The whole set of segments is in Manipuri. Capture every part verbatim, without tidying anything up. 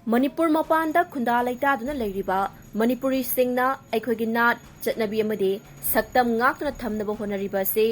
ꯃꯅꯤꯄꯨꯔ ꯃꯄꯥꯟꯗ ꯈꯨꯟꯗꯥ ꯂꯩꯇꯥꯗꯨꯅ ꯂꯩꯔꯤꯕ ꯃꯅꯤꯄꯨꯔꯤꯁꯤꯡꯅ ꯑꯩꯈꯣꯏꯒꯤ ꯅꯥꯠ, ꯆꯠꯅꯕꯤ ꯑꯃꯗꯤ ꯁꯛꯇꯝ ꯉꯥꯛꯇꯨꯅ ꯊꯝꯅꯕ ꯍꯣꯠꯅꯔꯤꯕ ꯑꯁꯤ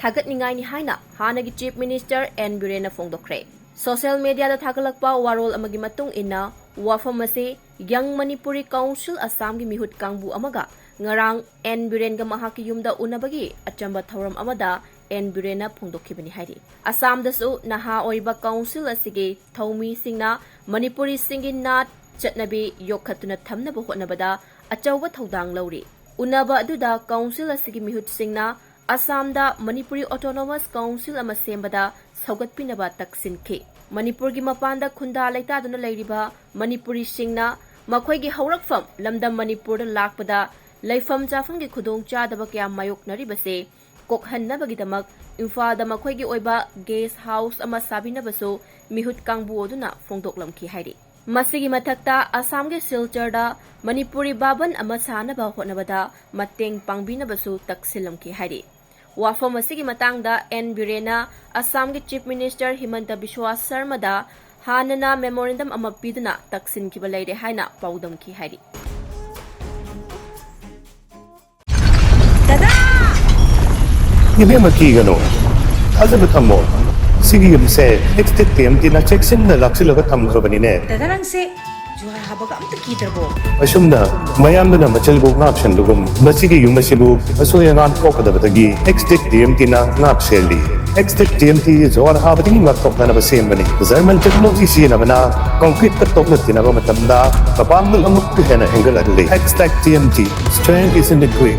ꯊꯥꯒꯠꯅꯤꯡꯉꯥꯏꯅꯤ ꯍꯥꯏꯅ ꯍꯥꯟꯅꯒꯤ Chief Minister ꯑꯦꯟ ꯕꯤꯔꯦꯟꯅ ꯐꯣꯡꯗꯣꯛꯈ꯭ꯔꯦ꯫ Social mediaꯗ ꯊꯥꯒꯠꯂꯛꯄ ꯋꯥꯔꯣꯜ ꯑꯃꯒꯤ ꯃꯇꯨꯡ ꯏꯟꯅ, ꯋꯥꯐꯝ ꯑꯁꯤ Young Manipuri Council Assamꯒꯤ ꯃꯤꯍꯨꯠ ꯀꯥꯡꯕꯨ ꯑꯃꯒ ꯉꯔꯥꯡ ꯑꯦꯟ ꯕꯤꯔꯦꯟꯒ ꯃꯍꯥꯛꯀꯤ ꯌꯨꯝꯗ ꯎꯅꯕꯒꯤ ꯑꯆꯝꯕ ꯊꯧꯔꯝ ꯑꯃꯗ ꯑꯦꯟ ꯕꯤꯔꯦꯟꯅ ꯐꯣꯡꯗꯣꯛꯈꯤꯕꯅꯤ ꯍꯥꯏꯔꯤ꯫ ꯑꯁꯥꯝꯗꯁꯨ ꯅꯍꯥ ꯑꯣꯏꯔꯤꯕ council ꯑꯁꯤꯒꯤ ꯊꯧꯃꯤꯁꯤꯡꯅ ꯃꯅꯤꯄꯨꯔꯤꯁꯤꯡꯒꯤ ꯅꯥꯠ, ꯆꯠꯅꯕꯤ ꯌꯣꯛꯈꯠꯇꯨꯅ ꯊꯝꯅꯕ ꯍꯣꯠꯅꯕꯗ ꯑꯆꯧꯕ ꯊꯧꯗꯥꯡ ꯂꯧꯔꯤ꯫ ꯎꯅꯕ ꯑꯗꯨꯗ council ꯑꯁꯤꯒꯤ ꯃꯤꯍꯨꯠꯁꯤꯡꯅ ꯑꯁꯥꯝꯗ ꯃꯅꯤꯄꯨꯔꯤ Autonomous Council ꯑꯃ ꯁꯦꯝꯕꯗ ꯁꯧꯒꯠꯄꯤꯅꯕ ꯇꯛꯁꯤꯟꯈꯤ꯫ ꯃꯅꯤꯄꯨꯔꯒꯤ ꯃꯄꯥꯟꯗ ꯈꯨꯟꯗꯥ ꯂꯩꯇꯥꯗꯨꯅ ꯂꯩꯔꯤꯕ ꯃꯅꯤꯄꯨꯔꯤꯁꯤꯡꯅ ꯃꯈꯣꯏꯒꯤ ꯍꯧꯔꯛꯐꯝ ꯂꯝꯗꯝ ꯃꯅꯤꯄꯨꯔꯗ ꯂꯥꯛꯄꯗ ꯂꯩꯐꯝ ꯆꯥꯐꯝꯒꯤ ꯈꯨꯗꯣꯡꯆꯥꯗꯕ ꯀꯌꯥ ꯃꯥꯌꯣꯛꯅꯔꯤꯕꯁꯦ ꯀꯣꯛꯍꯟꯅꯕꯒꯤꯗꯃꯛ ꯏꯝꯐꯥꯜꯗ ꯃꯈꯣꯏꯒꯤ ꯑꯣꯏꯕ guest house ꯑꯃ ꯁꯥꯕꯤꯅꯕꯁꯨ ꯃꯤꯍꯨꯠ ꯀꯥꯡꯕꯨ ꯑꯗꯨꯅ ꯐꯣꯡꯗꯣꯛꯂꯝꯈꯤ ꯍꯥꯏꯔꯤ꯫ ꯃꯁꯤꯒꯤ ꯃꯊꯛꯇ ꯑꯁꯥꯝꯒꯤ ꯁꯤꯜꯆꯔꯗ ꯃꯅꯤꯄꯨꯔꯤ ꯚꯕꯟ ꯑꯃ ꯁꯥꯅꯕ ꯍꯣꯠꯅꯕꯗ ꯃꯇꯦꯡ ꯄꯥꯡꯕꯤꯅꯕꯁꯨ ꯇꯛꯁꯤꯜꯂꯝꯈꯤ ꯍꯥꯏꯔꯤ꯫ ꯋꯥꯐꯝ ꯑꯁꯤꯒꯤ ꯃꯇꯥꯡꯗ ꯑꯦꯟ ꯕꯤꯔꯦꯟꯅ ꯑꯁꯥꯝꯒꯤ Chief Minister ꯍꯤꯃꯟꯇ ꯕꯤꯁ꯭ꯋꯥ ꯁꯔꯃꯗ ꯍꯥꯟꯅꯅ memorandum ꯑꯃ ꯄꯤꯗꯨꯅ ꯇꯛꯁꯤꯟꯈꯤꯕ ꯂꯩꯔꯦ ꯍꯥꯏꯅ ꯄꯥꯎꯗꯝꯈꯤ ꯍꯥꯏꯔꯤ꯫ ꯏꯕꯦꯝꯃ, ꯀꯤꯒꯅꯨ, ꯊꯥꯖꯕ ꯊꯝꯃꯣ꯫ ꯁꯤꯒꯤ ꯌꯨꯝꯁꯦ ꯑꯦꯛꯁ ꯇꯦꯛ ꯇꯤ ꯑꯦꯝ ꯇꯤꯅ ꯆꯦꯛꯁꯤꯟꯅ ꯂꯥꯛꯁꯤꯜꯂꯒ ꯊꯝꯈ꯭ꯔꯕꯅꯤꯅꯦ꯫ ꯗꯥꯗꯥ, ꯅꯪꯁꯦ ꯖꯨꯍꯥꯔ ꯍꯥꯕꯒ ꯑꯝꯇ ꯀꯤꯗ꯭ꯔꯕꯣ? ꯑꯁꯨꯝꯅ ꯃꯌꯥꯝꯗꯨꯅ ꯃꯆꯜꯕꯨ ꯉꯥꯛ ꯁꯦꯟꯕꯒꯨꯝ, ꯃꯁꯤꯒꯤ ꯌꯨꯝ ꯑꯁꯤꯕꯨ ꯑꯁꯣꯏ ꯑꯉꯥꯝ ꯊꯣꯛꯀꯗꯕꯗꯒꯤ ꯑꯦꯛꯁ ꯇꯦꯛ ꯇꯤ ꯑꯦꯝ ꯇꯤꯅ ꯉꯥꯛ ꯁꯦꯜꯂꯤ꯫ X tech T M T ꯖꯨꯍꯥꯔ ꯍꯥꯕꯗꯒꯤ ꯉꯥꯛꯊꯣꯛꯅꯅꯕ ꯁꯦꯝꯕꯅꯤ꯫ ꯖꯔꯃꯟ ꯇꯦꯛꯅꯣꯂꯣꯖꯤ ꯁꯤꯖꯤꯟꯅꯕꯅ ꯀꯪꯀ꯭ꯔꯤꯠꯀ ꯇꯣꯛꯅ ꯇꯤꯟꯅꯕ ꯃꯇꯝꯗ ꯃꯄꯥꯡꯒꯜ ꯑꯃꯨꯛꯀ ꯍꯦꯟꯅ ꯍꯦꯟꯒꯠꯍꯜꯂꯤ꯫ X tech T M T, strength is in the grip꯫